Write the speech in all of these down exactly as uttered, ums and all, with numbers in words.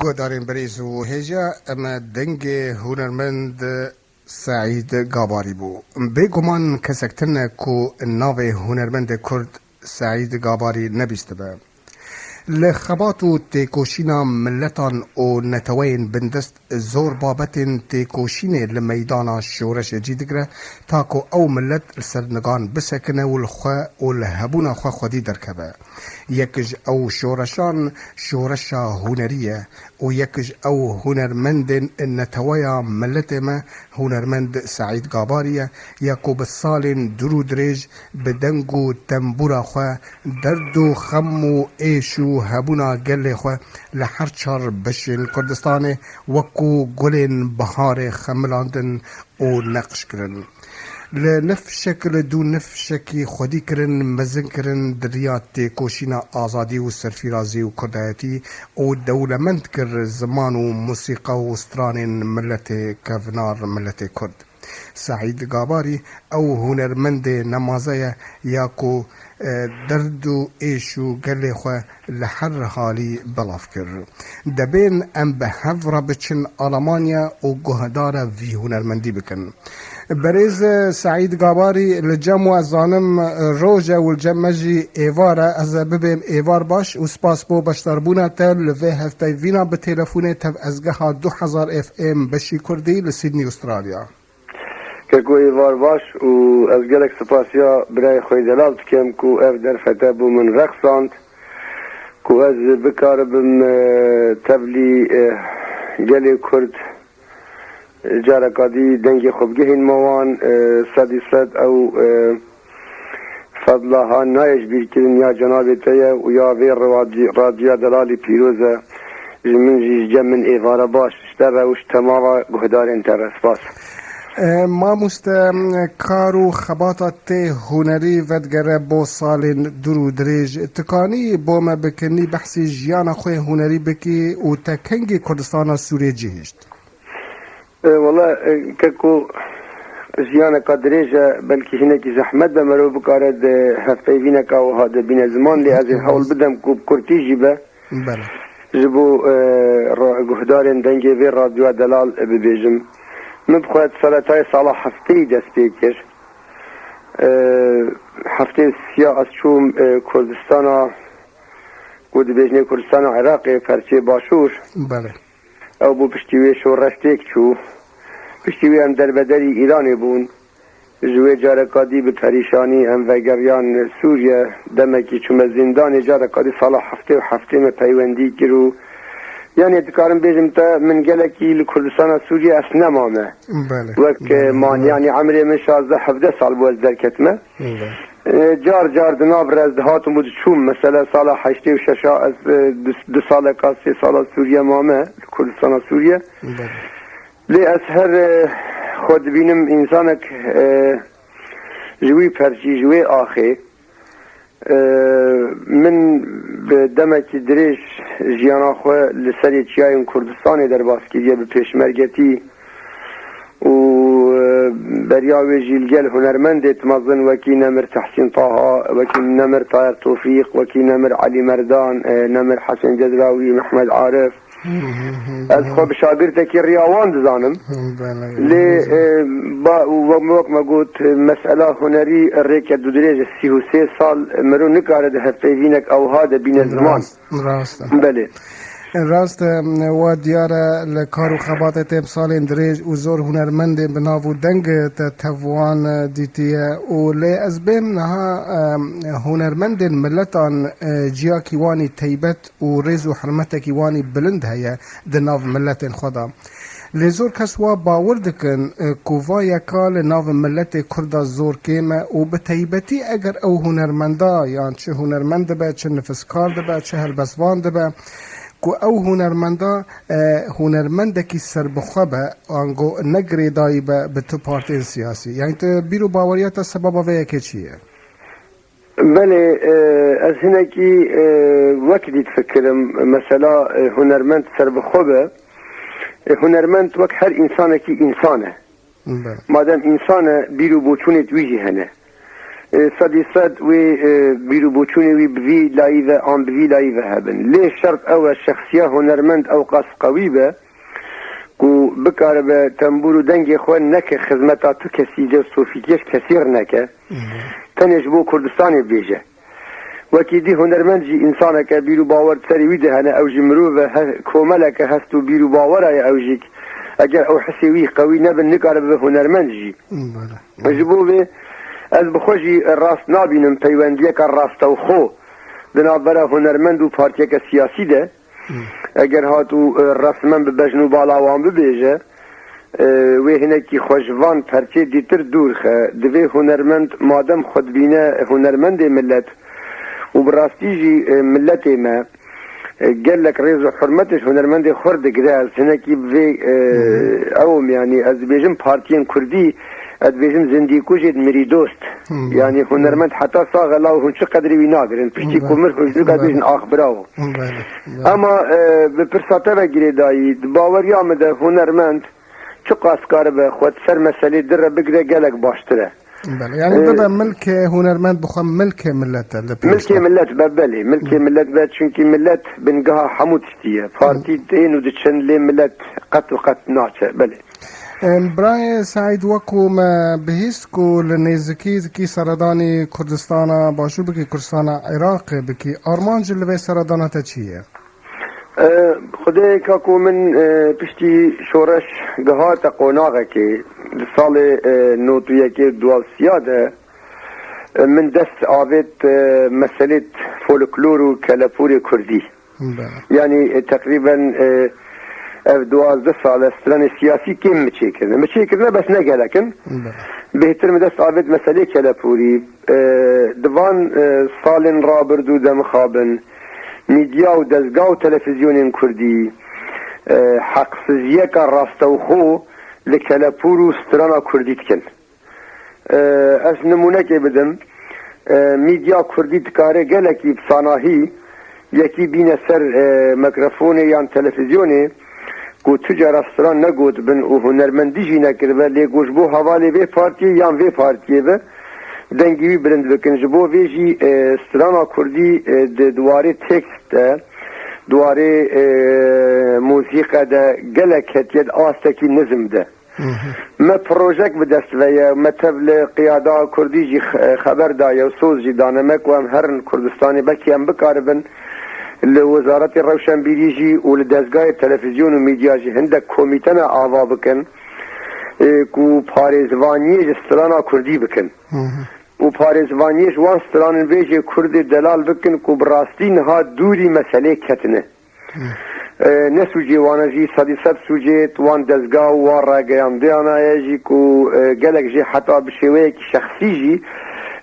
Guhdarên birêz û hêja, em dengê hunermend Seîd Gabarî bû. Bêguman kesek tune ku navê hunermendê Kurd Seîd Gabarî nebîstibe. Li xebat û têkoşîna miletan û neteweyên bindest zor babetên têkoşînê li meydana şoreşê cî digire, ta ku ew milet li ser nigan bisekine û li xwe û li hebûna xwe xwedî derkeve. Yek ji ew şoreşan şoreşa hunerî ye û yek ji ew hunermendên neteweya miletê me hunermend Seîd Gabarî ye, ya ku bi salên dûr û dirêj bi deng û tembûra xwe derd û xem û êş û hebûna gelê xwe li her çar beşên Kurdistanê wekû gulên biharê xemilandin û neqş kirin. Li nifşek li dû nifşekî xwedî kirin, mezin kirin di riya têkoşîna azadî û serfîrazî û kurdayetî û dewlemend kir ziman û musîqa û stranên miletê kevnar, miletê Kurd. Seîd Gabarî ew hunermendê nemaze ye ya ku, e, derd û êş û gelê xwe li her halî belav kir. Debên em bi hev re biçin Alemanya û guhdara vî hunermendî bikin. Berêz Seîd Gabarî, li cem we zanim roj e û li cem me jî êvar e. Ez ê bibêm êvar baş û spas bo beşdarbûna te li vê hevpeyvîna bi telefonê tev ezgeha du hezar F M beşî Kurdî li Sydney, Australya. Keko êvar baş û ez gelek spasiya birayê xwe yê delal dikim ku ev derfete bo min reqsand ku ez bikaribim, e, tevlî, e, gelê Kurd, e, careka dî dengê xwe bigihînme wan, e, sedî sed ew, e, fedla ha nayê ji bîrkirin ya cenabê te ye û ya vê radyo-, radyoya delalî pîroz e. Ji min jî ji cem min êvara baş. Ji te re û ji temama guhdarên te re spas. E, mamoste, kar û xebata te hunerî vedigere bo salên dûr û dirêj. Tikanî bo me bikinî behsî jiyana xwe hunerî bikî û te kengî Kurdistana Sûriyê cihişt? E, wele, e, keko jiyaneka dirêj e, belkî hinekî zehmet be merov bikare di hevpeyvîneka wiha de bîne ziman, lê ez ê hewl bidem ku bi kurtî jî be. Belê. Ji bo, e, ra-, guhdarên dengê vê radyoya delal, e, bibêjim. Min bi xwe di seretayê sala heftêyî dest pê kir. E, heftê û siya ez çûm, e, Kurdistana, ku dibêjinê Kurdistana Iraqê, perçê Başûr. Belê. Ew bû piştî wê şoreş têk çû. Piştî wê em derbederî Îranê bûn. Ji wê careka dî bi perîşanî em vegeriyan Sûriye. Demekî çûme zîndanê, careka dî sala heftê û heftê me peywendî kir û, yanî dikarim bêjim te, min gelekî li Kurdistana Sûriye ez nemame. Belê. Wek, e, man, yanî emrê min şazdeh hevdeh sal bû ez derketime. Belê. E, car car di nav re ez dihatim û diçûm. Mesela sala heştê û şeş a ez, e, du, du saleka, sê sala Sûriye mame, li Kurdistana Sûriye. Belê. Lê ez her, e, xwe dibînim însanek, e, ji wî perçî, ji wê axê. E, min bi demekî dirêj jiyana xwe li serê çiyayên Kurdistanê derbas kiriye bi pêşmergetî û, e, beriya wê jî li gel hunermendê mezin wekî Nemir Tehsîn Taha, wekî Nemir Taher Tofîq, wekî Nemir Elî Merdan, e, Nemir Hesen Cedrawî, Mehmed Arif, Hı hı hı. Ez xwe bi şagirtekî riya wan dizanim. Belê. Lê, e, ba, wek, wek me got, mesela hunerî rêke dudirêj e, sî û sê sal mirov nikare di hevpeyvînek ewha de bîne ziman. Rast, rast e. Belê. Rast e, wa diyar e, li kar û xebatê te bi salên dirêj û zor hunermendên bi nav û deng te tev wan dîtiye û lê ez bêm niha, e, hunermendên miletan, e, ciyakî wanî teybet û rêz û hurmetekî wanî bilind heye di nav miletên xwe de. Lê zor kes wa bawer dikin, e, ku va yeka li nav miletê Kurda zor kêm e û bi teybetî eger ew hunermenda, yan çi hunermend dibe, çi nifiskar dibe, çi helbestvan dibe, ku ew hunermenda, e, hunermendekî serbixwe be, ango ne girêdayî be bi tu partiyên siyasî. Yanî tu bîr û baweriya te sebaba vê yekê çi ye? Belê, e, ez hinekî, e, wek dî difikirim. Mesela, e, hunermend serbixwe be. E, hunermend wek her însanekî însan e. Belê. Madem însan e, bîr û boçûnê wî jî hene. e, sedî sed wê, e, bîr û boçûnê wî bi vî layî ve an bi vî layî ve hebin. Lê şert ew e, şexsiya hunermend ew qas qewî be ku bikaribe tembûr û dengê xwe neke xizmeta tu kesî de, sofîtiyê ji kesî re neke. Tenê ji bo Kurdistanê bêje. Wekî dî hunermend jî însaneke bîr û bawer serê wî de hene, ew jî mirov e, he-, komeleke hest û bîr û bawera ye ew jî. Eger ew hisê wî qewî nebin, nikare bibe hunermend jî. Bele. Ji bo vê ez bi xwe jî rast nabînim peywendiyeke rastewxo di navbera hunermend û partiyeke siyasî de. Eger hat û, e, resmen bi bejn û bala wan bibêje, e, wê hinekî xwe ji van perçê dîtir dûr xe. Divê hunermend madem xwe dibîne hunermendê millet û bi rastî jî, e, milletê me, e, gelek rêz û hurmetê ji hunermendê xwe re digire. Ez hinekî bi vê, e, ew im, yanî ez dibêjim partiyên kurdî, ez dibêjim zindîkujêd mirîdost. Yanî hunermend heta sax e, law hûn çi qedrê wî nagirin. Piştî ku mir hûn ji dûka dibêjin ax bravo. Bele, bele. Ama, e, bi pirsa te ve girêdayî, di baweriya min de hunermend çiqas karibe xwe di ser meselê di re bigire gelek baştir e. Bele, yanî, e, bibe milkê hunermend, bi xwe milkê millet e li pêş milkê de. Millet be, belê, milkê millet be, çunkî millet bingeha hemû tiştî ye. Partî tên û diçin, lê millet qet û qet naçe, belê. Em, Birayê Seîd, wekû me bihîst ku li nêzikî dikî seredanî Kurdistana Başûr bikî, Kurdistana Iraqê bikî, armanc li vê seredana te çi ye? E, Xwedê ka ku min, e, piştî şoreş gihate qonaxekê, di salê, e, nod û yekê û duwazdeh de, e, min dest avêt, e, meselê folklor û kelepûrê kurdî. Bele. Yanî, e, teqrîben, e, ev duwazdeh sal e stranê siyasî kêm mi çêkirine. Mi çêkirine, bes ne gelek in. Bele. Bêhtir mi dest avêt meselê kelepûrî. E, di van, e, salên rabirdû de mixabin, mîdya û dezga û televîzyonên kurdî, e, heqsiziyeka rastewxo li kelepûr û strana kurdî dikin. E, ez nimûnekê bidim. E, mîdya kurdî dikare gelekî bi sanahî yekî bîne ser, e, mikrofonê yan televîzyonê ku tu cara stran negotibin û hunermendî jî nekiribe, lê ku ji bo hevalê vê partiyê yan vê partiyê be, dengî wî bilind bikin. Ji bo vê jî, e, strana kurdî, e, di, di warê tekst de, di warê, e, muzîqe de gelek ketiye di astekî nizm de. Me projek bi dest ve ye, me tev li qiyada kurdî jî xe-, xeber daye û soz jî dane me ku em herin Kurdistanê, belkî em bikaribin li Wezaretê Rewşenbîrî jî û li dezgahê televîzyon û mîdya jî hindek komîte me ava bikin, ê, ku parêzvaniyê ji strana kurdî bikin. Û parêzvaniyê ji wan stranin vê jê kurdê delal bikin ku bi rastî niha dûrî meselê ketine. E, ne sûcê wan e jî, sedî sed sûcê wan dezga û wan rageyandiyan e jî ku, e, gelek jê heta bi şêweyekî şexsî jî,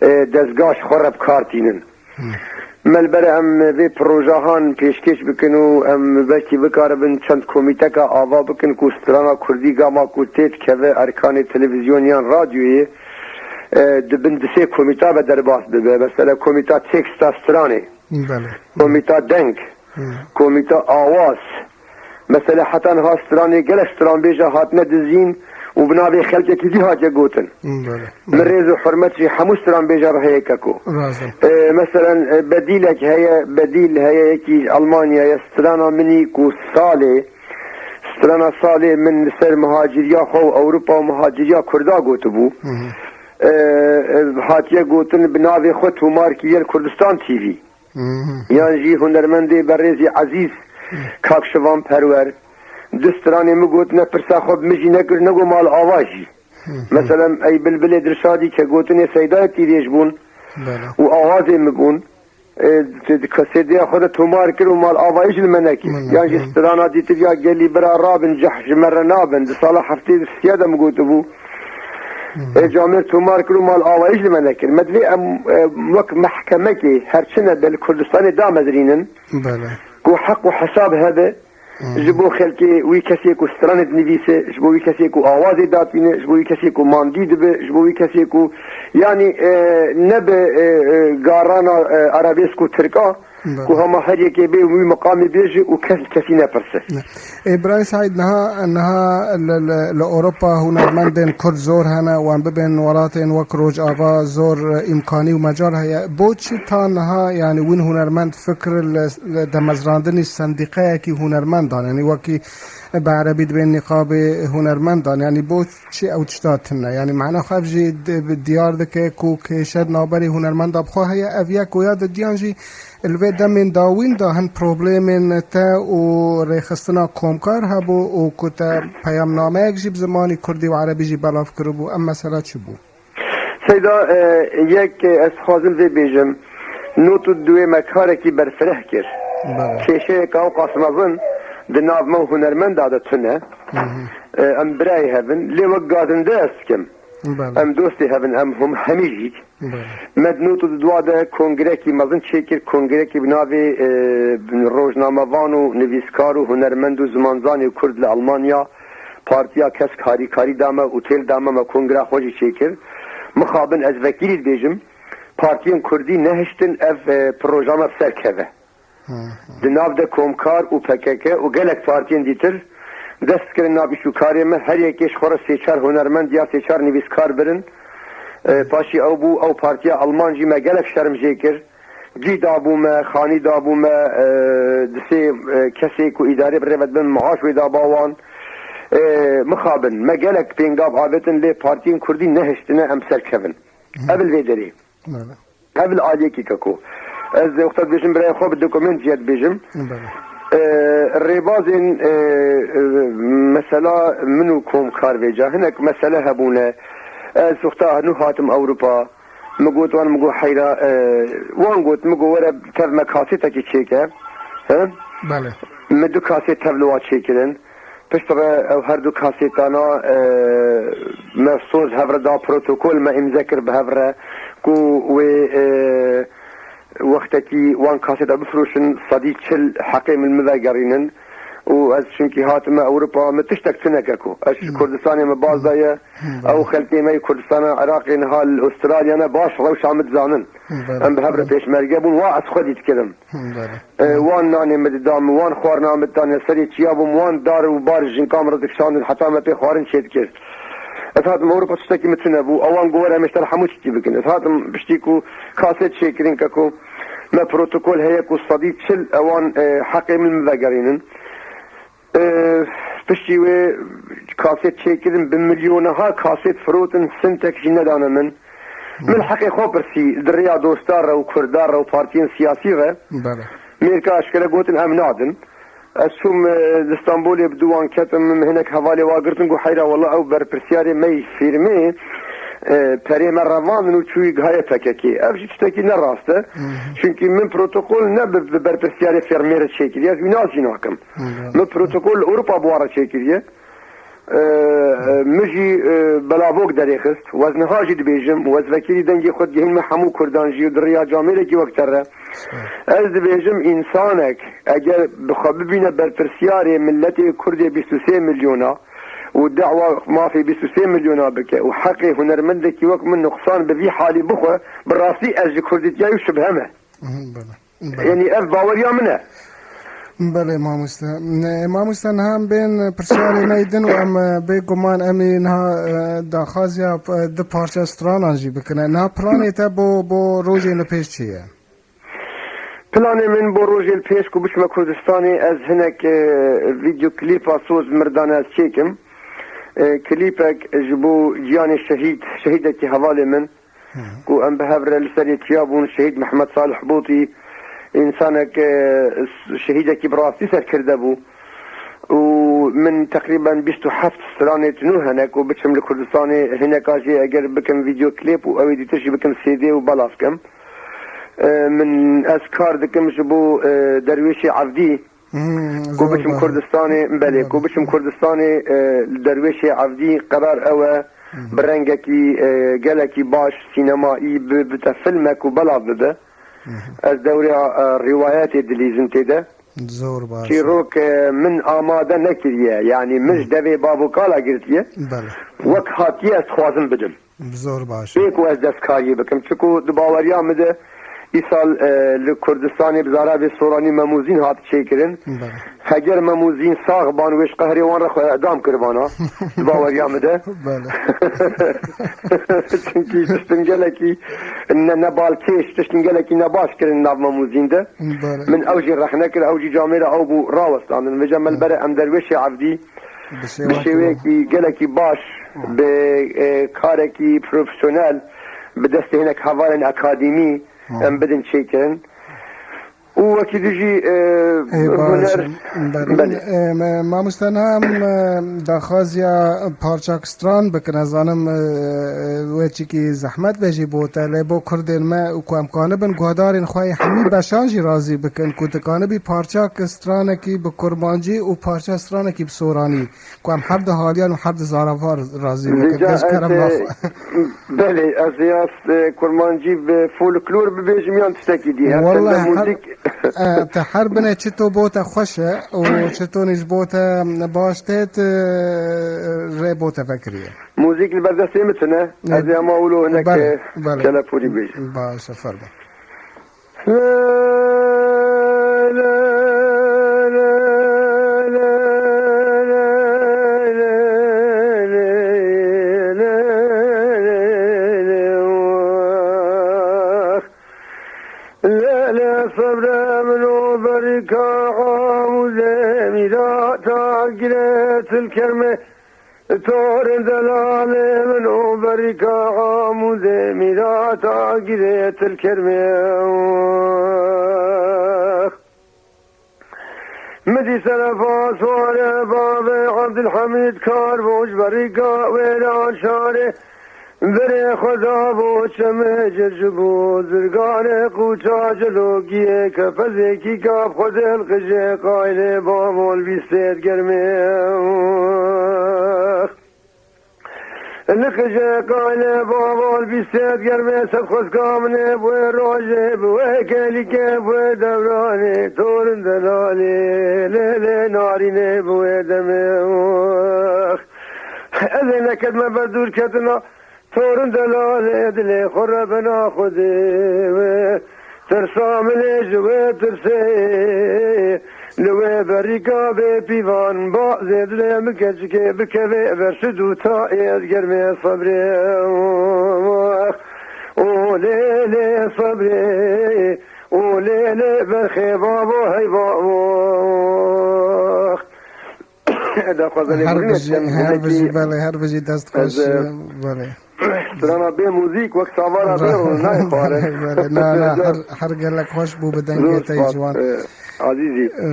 e, dezga ji xwe re bi kar tînin. Me li ber em vê projahan pêşkêş bikin û em belkî bikaribin çend komîteka ava bikin ku strana kurdî gama ku tê dikeve erkanê televîzyon yan radyoyê, e, di bin di sê komîta ve derbas bibe. Mesela komîta teksta stranê, Belê. komîta deng, Hı. komîta awaz. Mesela heta niha stranê gelek stranbêja hatine dizîn û bi navê xelkekî dî hatiye gotin. Belê. Min rêz û hurmet jî hemû stranbêja re heye keko. Razim. E, meselen, e, bedîlek heye, bedîl heye, yekî ji Almanyayê, strana min î ku salê, strana salê min li ser muhaciriya xwe û Ewropa û muhaciriya Kurda gotibû. Hı hı. E, e, hatiye gotin bi navê xwe tomar kiriye li Kurdistan T V. Hı hı. Yan jî hunermendê berêzî Ezîz Hı. Kak Şivan Perwer, du stranê min gotine, pirsa xwe bi min jî nekir, nego mal ava jî. Hı hı. Meselen, ey Bilbilê Dilşadî ke gotinê Seydayê Tîrêj bûn Belê. û awazê min bûn, e, di, di kasêdeya xwe de tomar kir û mal avayî jî li me nekir. Min Yan jî nekir. strana dîtir ya gelî bira rabin, ceh ji me re nabin. Di sala heftê û sê de min gotibû. Hı hı. E, camêr tomar kir û mal avayî jî li me nekir. Me divê em, e, wek mehkemekê her çi nebe li Kurdistanê damezrînin. Belê. Ku heq û hesab hebe, Ji bo xelkê wî kesê ku stranê dinivîse, ji bo wî kesê ku awazê datîne, ji bo wî kesê ku mandî dibe, ji bo wî kesê ku, yanî, e, ne bi, e, e, garana, e, arabesk û tirka, Belê. ku hema her yekê bê wî miqamê bêje û kes li kesî nepirse. Ne. Ê, Birayê Seîd, niha, niha li, li, li Ewropa hunermendên Kurd zor hene, wan bibên welatên wek Rojava zor, e, îmkanî û mecal heye. Bo çi ta niha, yanî wîn hunermend fikr li, li demezrandinî sendîqeyekî hunermendan, yanî wekî bi erebî dibên nîqabê hunermendan, yanî bo çi ew tişta tune? Yanî mana xwe ev jî di-, diyar dike ku kêşe di navberî hunermenda bi xwe heye, ev yek û ya didiyan jî Li vê demên dawîn de hin problemên te û rêxistina komkar hebû û ku te peyamnameyek jî bi zimanî kurdî û erebî jî belav kiribû. Ev mesele çi bû? Seyda, e, yek, e, ez dixwazim vê bêjim. Not û duwê me karekî berfireh kir. Belê. Kêşeyeke ewqas mezin di nav me û hunermenda de tune. Hı hı. E, em birayê hev in. Lê wek gazinde ez dikim. Belê. Em dostê hev in, em hûn hemî jî. Belê. Me di not û di dua de kongrekî mezin çêkir, kongrekî bi navê, e, rojnamevan û nivîskar û hunermend û zimanzanê Kurd li Almanya, Partiya Kesk Harîkarî da me û têl da me, me kongra xwe jî çêkir. Mixabin ez vekîlî dibêjim, partiyên Kurdî nehiştin ev, e, proja me bi ser keve. Hı hı. Di nav de Komkar û P K K û gelek partiyên dîtir dest kirin nav îş û karê me. Her yekê ji xwe re sê çar hunermend ya sê çar nivîskar birin. E, paşî ew bû, ew partiya Alman jî me gelek şerm jê kir. Cî dabû me, xanî dabû me, e, di sê, e, kesê ku îdarê bi rê ve dibin, maaş wê daba wan. E, mixabin, me gelek pêngav avêtin, lê partiyên Kurdî nehiştine em serkevin. Hı. Ev li vê derê. Belê. Ev li aliyekî keko. Ez wexta dibêjim birayê xwe bi dokument jî dibêjim. Belê. Ee, rêbazên, ee, ee, mesela min û komkar vêca hinek mesele hebûne. Ez wexta nû hatim Ewropa. Min got wan, min got heyra, ee, wan got, min got were tev me kasêtekî çêke. He? Belê. Min du kasêt tev li wa çêkirin. Piştre ew her du kasêtana, e, me soz hev re da, protokol me îmze kir bi hev re ku wê, e, wextekî wan kasêta bifroşin, sedî çil heqê min min vegerînin û ez çunkî hatime Ewropa, min tiştek tune keko. Ez ji Kurdistanê min baz daye, ew xelkê me yê Kurdistana Iraqê niha li Australya ne, baş rewşa min dizanin. Belê. Em bi hev re pêşmerge bûn, wa ez xwedî dikirim. Belê. E, wan nanê min dida min, wan xwarina min didane, serê çiya bûm, wan dar û bar jinka min re dikişandin, heta me pê xwarin çêdikir. Ez hatim Ewropa, tiştekî min tune bû. Ewan got, were em ê ji te re hemû tiştî bikin. Ez hatim piştî ku kasêt çêkirin, keko me protokol heye ku sedî çil ewan, e, heqê min min vegerînin. E, piştî wê kasêt çêkirin, bi milyoneha kasêt firotin, sintek jî nedane min. Min heqê xwe pirsî, di rêya dostar re û kurdar re û partiyên siyasî re. Belê. Mêrka eşkere gotin, em nadin. Ez çûm, e, li Stenbolê bi dû wan ketim, min hinek hevalê wa girtin, got, heyra, wela ew berpirsiyarê me yî fîrmê, e, perê me revandin û çûyî gihaye P K K. Ev jî tiştekî ne rast e. Hı hı. Çunkî min protokol ne bi, bi berpirsiyarê fîrmê re çêkiriye, ez wî nas jî nakim. Hı hı. Min protokol li Ewropa bi wan re çêkiriye. E, e, min jî, e, belavok derêxist. Wez niha jî dibêjim, wez vekirî dengê xwe digihînim hemû Kurdan jî û di riya camêrekî wek te re. Ez dibêjim, însanek eger bi xwe bibîne berpirsiyarê miletê Kurdê bîst û sê milyona û da'wa mafê bîst û sê milyona bike û heqê hunermendekî wek min nuqsan bi vî halî bixwe, bi rastî ez ji kurdîtiya wî şibhe me. Mhm, belê. Belê. Yanî ev baweriya min e. Belê mamoste. Ne, mamoste, niha em bên pirsiyarê me yê din û em, e, bêguman em ê niha, e, daxwaziya, e, du parça stranan jî bikine. Niha planê te bo, bo rojên li pêş çi ye? Planê min bo rojê li pêş ku biçime Kurdistanê, ez hinek, e, vîdeo klîpa soz mirdane ez çêkim. E, klîpek ji bo ciyanê şehîd, şehîdekî hevalê min, Hı. ku em bi hev re li serê çiya bûn, şehîd Mehmet Salih Botî, însanek, e, şehîdekî bi rastî serkirde bû. Û min teqrîben bîst û heft stranê tunu hene ku biçim li Kurdistanê hineka jê eger bikim vîdeo klîp û ew ê dîtir jî bikim C D û belav kim. E, min ez kar dikim ji bo, e, Derwêşê Evdî. Hmm, Ku zor biçim baş. Kurdistanê, belê, Zor. ku biçim Kurdistanê, e, li Derwêşê Evdî qerar ew e, Hmm. bi rengekî, e, gelekî baş, sînemayî, bi, bite filmek û belav bibe. Hmm. Ez dewrê, e, rîwayetê dilîzim tê de. Zor baş. Çîrok, e, min amade nekiriye. Yanî min ji devê bav û kala girtiye. Belê. Wek hatiye ez dixwazim bidim. Zor baş. Bê ku ez destkariyê bikim. Çiku di baweriya min de îsal, e, li Kurdistanê bi zarabê soranî Memûzîn hat çêkirin. Belê. Heger Memûzîn sax ban wê ji qehrê wan re xwe edam kiribana. Di baweriya min de. Belê. Çunkî tiştin gelekî ne, ne balkêş, tiştin gelekî nebaş kirin nav Memûzîn de. Belê. Min ew jî rexne kir, ew jî camêra ew bû rawestandin. Vêca me li ber em derwêşê Evdî bi şêwekî gelekî baş, bi, e, karekî profesyonel, bi destê hinek hevalên akademî em bidin çêkirin. Û wekî dî jî, e, Ê, baş, huner, belê. Belê. E, me-, mamoste, niha em, e, daxwaziya parçak stran bikin. Ez zanim, e, e, wê çikî zehmet be jî bo te, lê bo kurdên me û ku em kanibin guhdarên xwe yê hemî beşan jî razî bikin, ku dikanibî parçak stranekî bi kurmancî û parça stranekî bi soranî, ku em her di haliyan û her di zaravar razî bikin. Vêca ez, e, belê, ez ya, e, kurmancî bi folklor bibêjim yan tiştekî dî? Her Welle tende her, muzîk. E, te her binê çi to bo te xweş e û çi to nî ji bo te baş tê, tu rê bo te vekiriye. Muzîk li ber destê min tune. Ne. Ez ê hema wilo hinek, Belê, e, belê. Kelepûrî bêjim. Baş e, fermo. Lê, lê sebre min o berîka amûzê mîra ta gire til kermê. Torên delalê min o berîka amûzê mîra ta gire til kermê. Min dî serefa sware bavê Abdulhamid kar bo ji berîka wêran şarê. Berê xwe da bo çemê cir ji bo zirganê qûça cilokiyê kefezêkî kap xwe dil qijê qaylê bavol bîstêt germê. Li qijê qaylê bavol bîstêt germê sed xwezka min ê bi wê rojê, bi wê kelîkê, bi wê dewranê, torin delalê, lê lê narînê bi wê demê. Ez ê nekedme ber dûrketina, torin delalê, dilê xwe rebena Xwedê wê. Tirsa min ê ji wê tirsê, li wê berîka bê pîvan, ba zêdilê min keçikê bikeve ber şid û ta ê ez germê sebrê. Û lê lê sebrê, û lê lê berxê babo hey babo. Daxwaza lê Her birinê bijî, çend her hinekî bijî, belê, her bijî dest ez, xweş, e, belê. Strana bê muzîk wek savara bê ro nayê xwarin. Belê, belê. Na, na, her, her gelek xweş bû bi dengê te ciwan. Zor spas, e, Azîzî. E,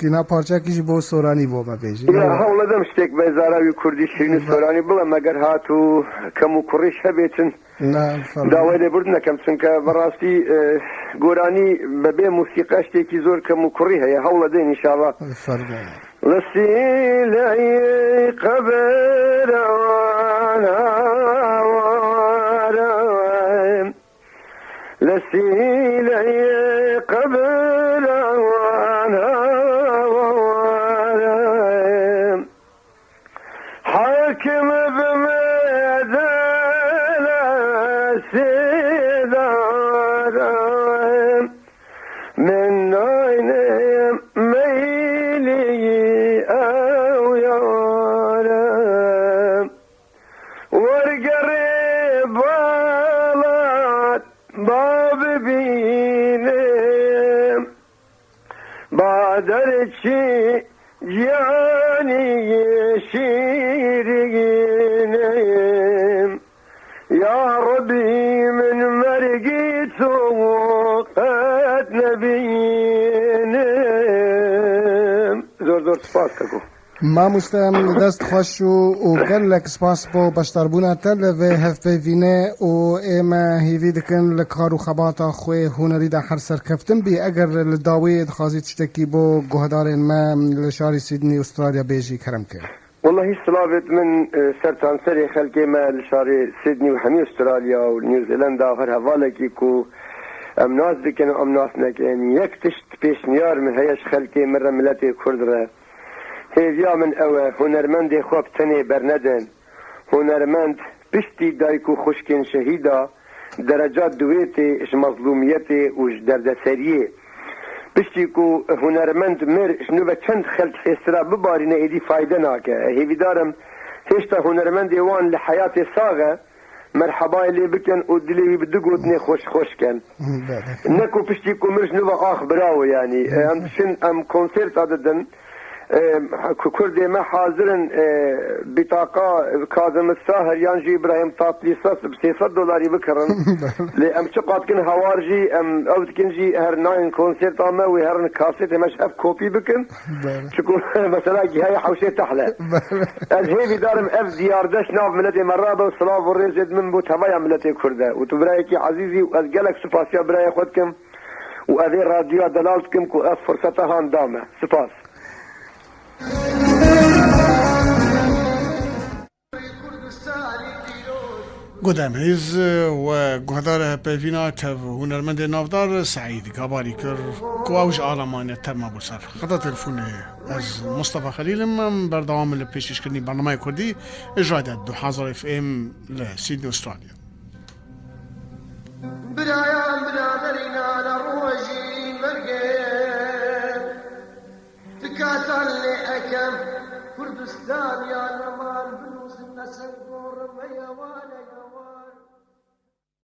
kîna parçekî jî bo soranî bo me bêjî. Ya, hewle dem ştek be zara wî kurdî şirîn û soranî bile, meger hat û kem û kurîş hebêtin. Na, fermo. Dawayê lêbûr nekem, çunke bi rastî, e, goranî be bê musîqe ştêkî zor kem û kurî heye. Hewle dên înşallah. Fermo. Li sîleyê qebira wan hawarim. Li sîleyê qebira wan hawarim. Hakim bi me de sêdarim. Min nayne meylî ew yarim. Wergerê balat ba bibînim. Ba derçî giyanî şîrînim. Ya Rebî min mergî to qet nebînim. Zor zor spas keko. Mamoste, em dest xweş û, û gelek spas bo beşdarbûna te li vê hevpeyvînê û ê me hêvî dikin li kar û xebata xwe hunerî de her serkeftin bî. Eger li dawî dixwazî tiştekî bo guhdarên me li şarî Sydney, Australya bêjî, kerem ke. Wellahî silavêt min, e, ser tanserê xelkê me li şarê Sydney û hemî Australya û New Zealand a her hevalekî ku Em nas bikin û em nas nekin. Yek tişt pêşniyar min heye ji xelkê min re, miletê Kurd re. Hêviya min ew e, hunermendê xwe bi tenê bernedin. Hunermend piştî dayik û xwişkên şehîda dereca duwê tê ji mezlûmiyetê û ji derdeseriyê. Piştî ku hunermend mir, ji nû ve çend xelk hêsira bibarîne, êdî fayde nake. Hêvîdar im hêşta hunermendê wan li heyatê sax e, merhebayê lê bikin û dilê wî bi du gotinê xweş xweş ken. Belê. Ne ku piştî ku mir ji nû ve ax birawo, yanî. Em diçin, em konserta didin. E, ku Kurdê me hazir in, e, bîtaqa Kazım Sahir yan jî Îbrahîm Tatlıses bi sê sed dolarî bikirin. Lê em çiqas dikin hawar jî, em ew dikin jî her nayên konserta me wê herin kasetê me ji hev kopî bikin. Belê. Çiku mesela gihaye hewşê tehle. Belê. Ez hêvîdar im ev diyardeş nav miletê me rabe û silav û rêzê di min bo tevaya miletê Kurd e. Û tu birayekî ezîzî û ez gelek supasiya birayê xwe dikim û ez ê radyoya delal dikim ku ev firseta han da me. Spas. Gudem hêz we guhdar peyvîna tev hunermendê navdar Seîd Gabarî kir ku ew ji Alamanya tev me bo ser xeta telefonê. Ez Mustafa Xelîl im, em berdewam li pêşkêşkirinî bernameyê Kurdî ji Radya du hezar F M li Sydney, Australya. Birayan biraderîna li rojî mergê. Tikatan lê ekem Kurdistan ya neman binûsin ne ser gor me ya wan e ya wan.